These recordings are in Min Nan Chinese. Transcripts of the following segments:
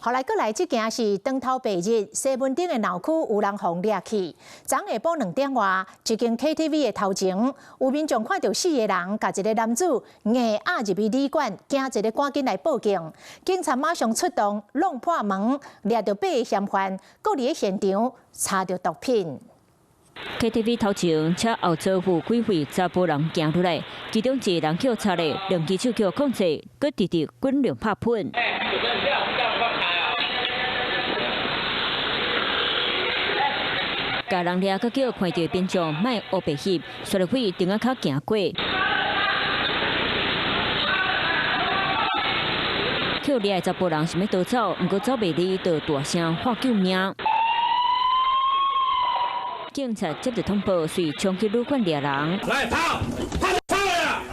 後來閣來這件是當頭白日，西門町的鬧區有人予掠去。昨下晡2點外，一間 KTV 的頭前，有民眾看著四个人，共一个男子硬壓入去旅館，驚一个趕緊來報警。警察馬上出動，挵破門，掠著八个嫌犯，閣佇咧現場查著毒品。 KTV 頭前，車後座有幾位查埔人行入來，其中一个人予插咧，兩支手予控制，閣直直滾量拍噴。共人掠閣叫看著民眾莫烏白翕，煞來對燈仔跤行過。予掠的查埔人想欲逃走，毋過走袂離，就大聲喊救命。警察接著通報，隨衝去旅館掠人。來跑！跑跑啦！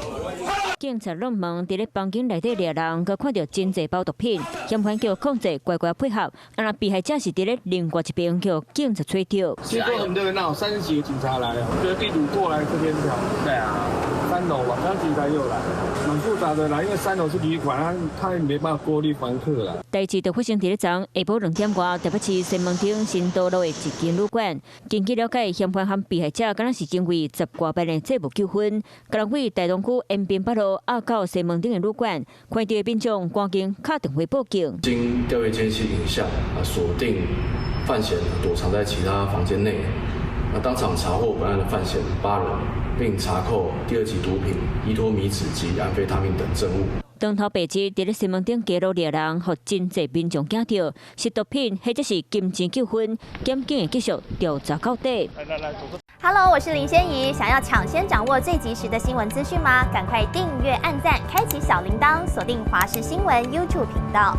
警察挵門佇咧房間內底掠人，閣看著真濟包毒品，嫌犯予控制，乖乖配合。啊，若被害者是佇咧另外一邊，予警察揣著。聽說很熱鬧，30幾個警察來，隔壁擄過來這邊條。對啊，三樓嘛，剛警察又來，蠻複雜的啦，因為三樓是旅館，他也沒辦法過濾房客啦。代誌就發生佇咧昨下晡2點外，台北市西門町新多路的一間旅館。根據了解，嫌犯和被害者敢若是因為十外萬的債務糾紛，共人對大同區延平北路押到西門町的旅館，看著民眾趕緊敲電話報警。經調閱監視器影像，啊，鎖定犯嫌躲藏在其他房間內，那當場查獲本案的犯嫌八人，並查扣第二級毒品依托咪酯及安非他命等證物。當頭白日佇咧西門町街路掠人，予真濟民眾驚著，是毒品或者是金錢糾紛，檢警會繼續調查到底。 Hello，我是林仙怡，想要搶先掌握最及時的新聞資訊嗎？趕快訂閱、按讚、開啟小鈴鐺，鎖定華視新聞 YouTube 頻道。